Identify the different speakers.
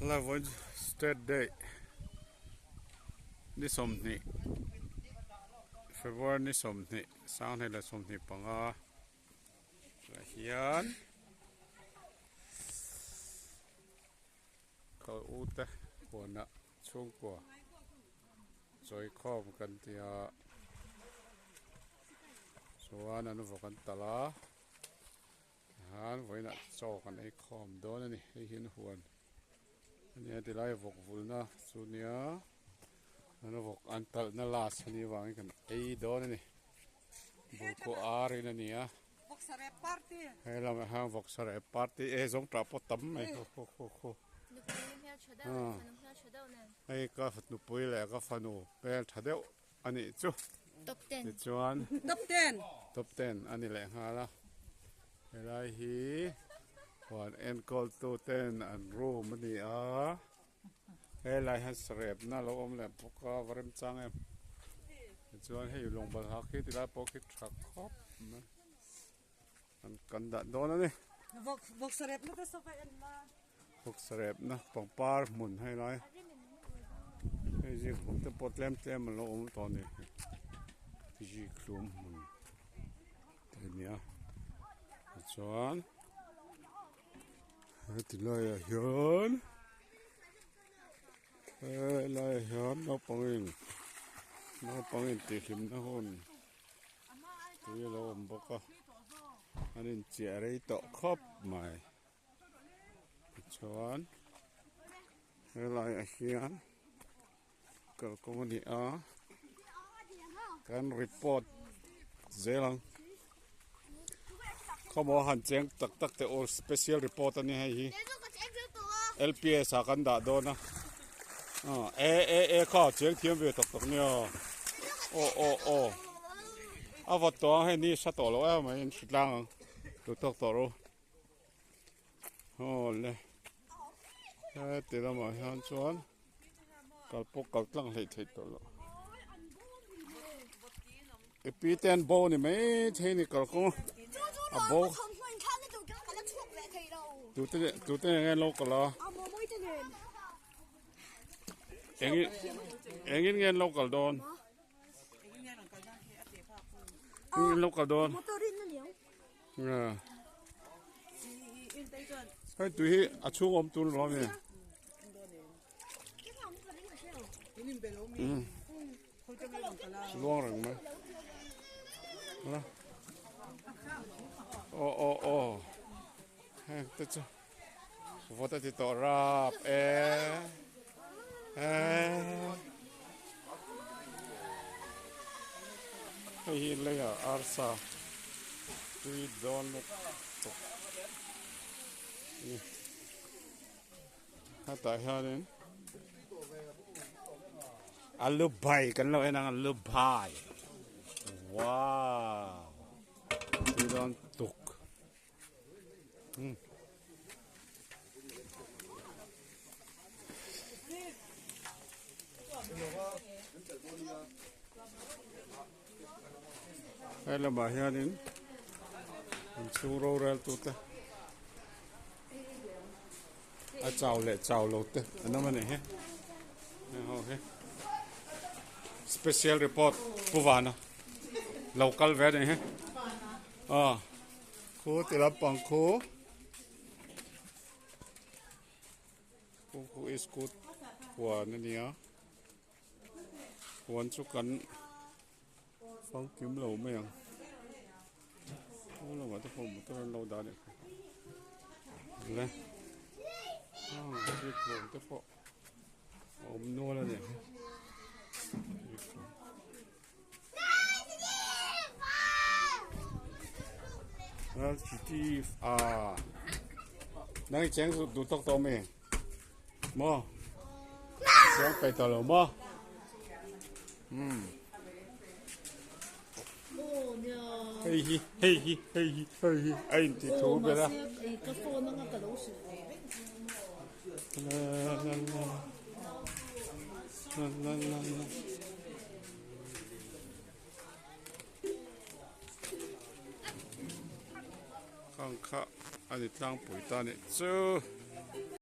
Speaker 1: Love State Day ni sawmhnih February ni sawmhnih sanghnih leh sawmhnih panga ah hian ka u te huanah chhungkua chawi khawm kan ti a chuan an vawk an talh a. Tihian vawiinah chaw kan ei khawm dawn a ni hei hian huan a nia tilai vawk vulna chu nia an vawk an talhna last a nih avangin kan ei dawn a ni burkhaw ar in a ni a he lamah hian vawksa reh party e zawng tah pawh tam mai ho ho ho ho hei ka nupui leh ka fanu hmel tha deuh a nih chu tichuan top ten a ni leh nghal a helai hi huan enkawl tu ten an room a ni a helai hian sarepna a lo awm leh bawk a va remchang em tichuan hei lawng balhla khi tilai pawh khi tha khawp mai an kan dah dawn a ni vawksarepna pangpar hmun hei lai hei zikhlum te pawh tlem tlem a lo awm tawh a ni zikhlum hmun te a ni a tichuan heti laiah hian helaiah hian naupang in naupang intihhlimna hun. Tui a lo awm bawk a an inchiah rei tawh khawp mai tichuan helaiah hian kalkawng a ni a kan report zel ang khawmaw han cheng tak tak teh u special report a ni hei hi L P S ah kan dah dawn a e e e kha cheng thiam ve tak tak nia aw aw aw a vawt tawh ang hei ni hre tawh lo em mai an hri tlang ang duh tawk tawh ru aw le heti lamah hian chuan kal pawh kal tlang hleih theih tawh loh i pi te an bo ni mai thei ni kalkawng a bo tute tute nen nge an lo kal a engin engin nge an lo kal dawn engin an lo kal dawn hei tui hi a chhung awm tur lo ami luang reng mai aw aw aw heng te chu vawt a ti tawh rap e e hei hi leiah arsa tui dawn lutuk a ni. Hetah hianin alu bai kan lo en ang alu bai wow tui dawn tuk He lamah hianin inchhung rorel tute a chau leh chau lo te an awm a nih hi heng ho hi special report pu vana lo kal ve a nih hi aw khu ti lampang khu khu iskut huan a nia. Huan chu kan famkim lo mai ang aw lamah te pawh motor an lo dah leh kha le zikhlum te pawh a awm nual a ni a nang i cheng duh tawk tawh ami. Maw chuang peih tawh lo maw umm hei hi hei hi hei hi hei hi a inti thu ber a la la la la la la la. Khang kha a ni tlangpui ta nih chu.